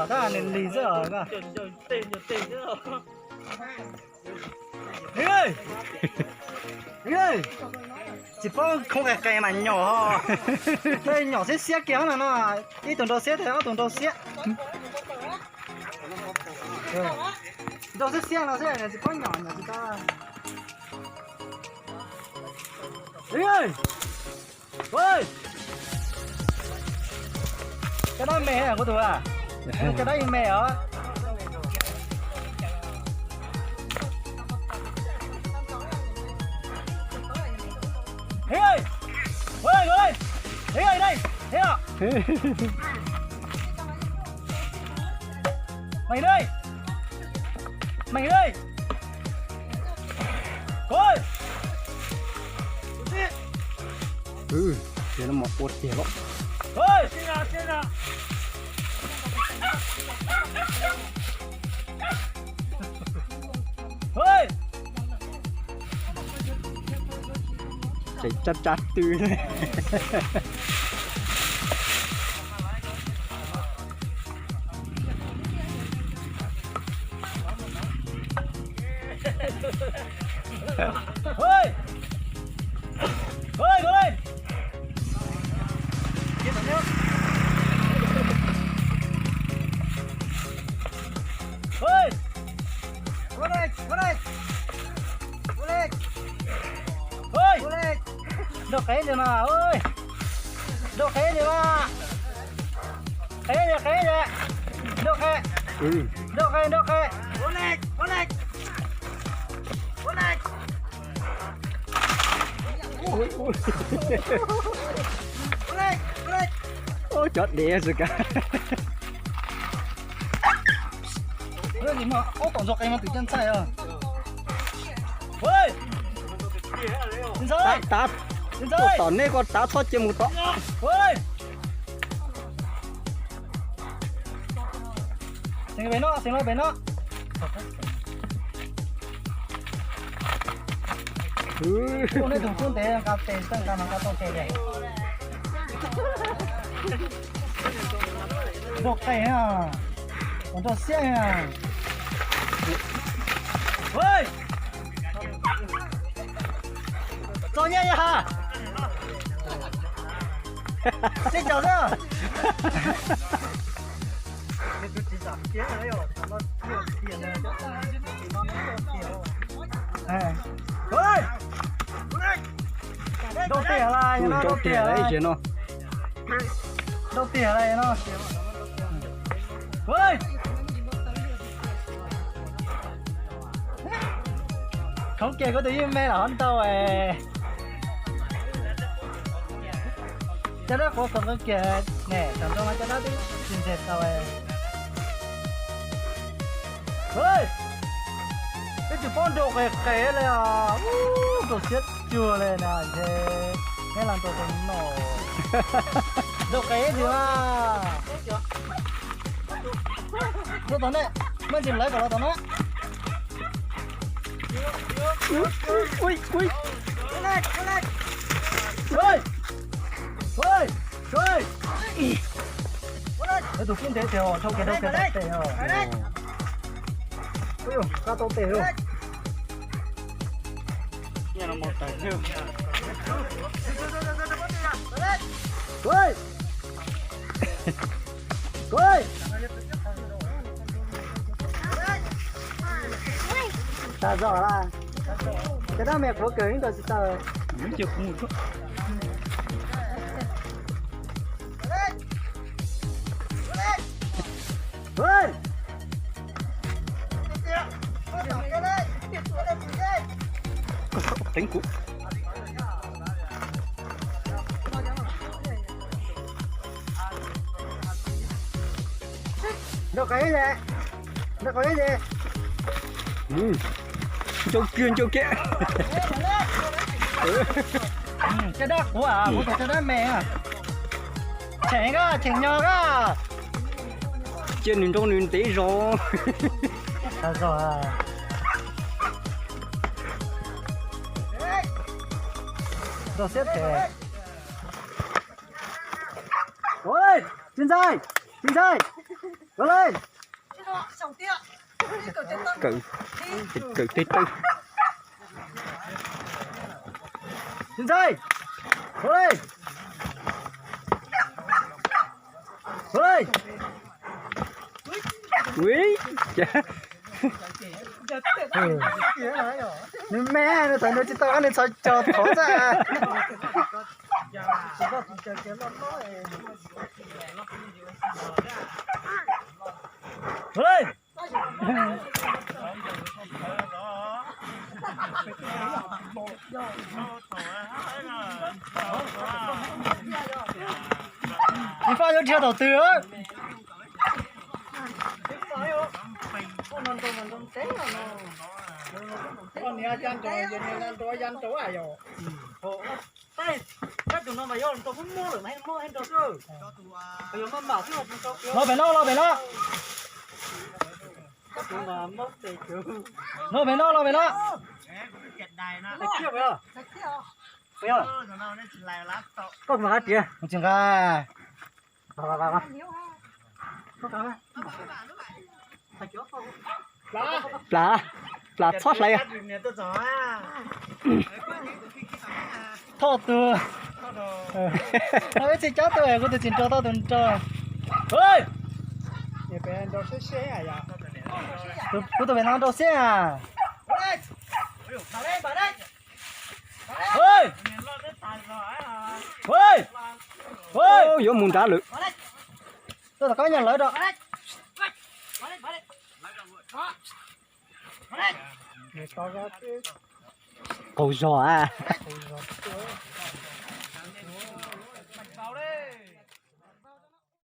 Tab nws lig xwb os. Tsis paub khoob qes qes mas nyom ho. Nyom xiab xiab kiag no no. Ib tug nrau xiab, ob tug nrau xiab. Nrau xiab xiab no xwb, tsis paub nyom, nyom tsis tau. Cov dab me kuv tus a, cov dab me os. Meej li, meej li. Ces no mas ua tiag los. Tseem tsa tsa tw. Nrau qev li mas, nrau qev li mas. Qev li, qev li. Nrau qev, nrau qev, nrau qev. Ub, cov dev xwb kav. Ub, tom ntxuag qe mas twm caj ntxaij os. Tav, tav, tuaj tom nej ko tav txhob cia mus tom. Xeev pem no, xeev pem no. Ub, nej tus tub ntev nqa tes txawj nqa mas nqa tau tes. Nrau qe, nrau xiab. Txom nyem yog sib caum xwb. Nrau tiag lawm no, nrau tiag lawm no. Nrau tiag lawm no. Khoov kiag kuv tus yeej me los hov ntau. Cov dab quav khoov kiag ne, tam ntau mas cov dab twb tsis ntse tau. Peb tsis paub nrau qe qe li os, nrau siab cuag li na, ntshe neb los nrau tus no. Nrau qe ib tug mas. Nrau tom nej, muaj ntsis lawv kom los tom no. Tus kub ntev tiag, dhau kiag dhau kiag tau tes os. Qa tau tes os. Tag zog lawm. Cov dab me qhuav kawg ib ntawd tsis tau. Teev kuv. Nrau qe, nrau qe. Ncau kiag, ncau kiag. Cov dab quav, kuv tus cov dab me. Cheem koj, cheem nyo koj. Cia nws nrau nws ntev zog. Nrau siab phem. Tsis ntxaij, tsis ntxaij. Ua li. Kawm, kawm teb tawb. Ntxhais, ua li, ua li. Ui, nws me, nws thaum nws tsis tau nws txhos caug thov txaj. Ua li. Tsis faj yuav dhia thaum twg? Los pem no, los pem no. Los pem no, los pem no. Koj mas hab tias tsis nqa. Plav, plav txhob hlais. Thauj tus, thauj ib txhij cov tus, kuv tus tsis nrau, thauj tus nrau. Kuv tus pem no nrau xwb a. Yuav mus nrad lawm. Tuaj tom qab nyuag lawv rau. Qaug zog a.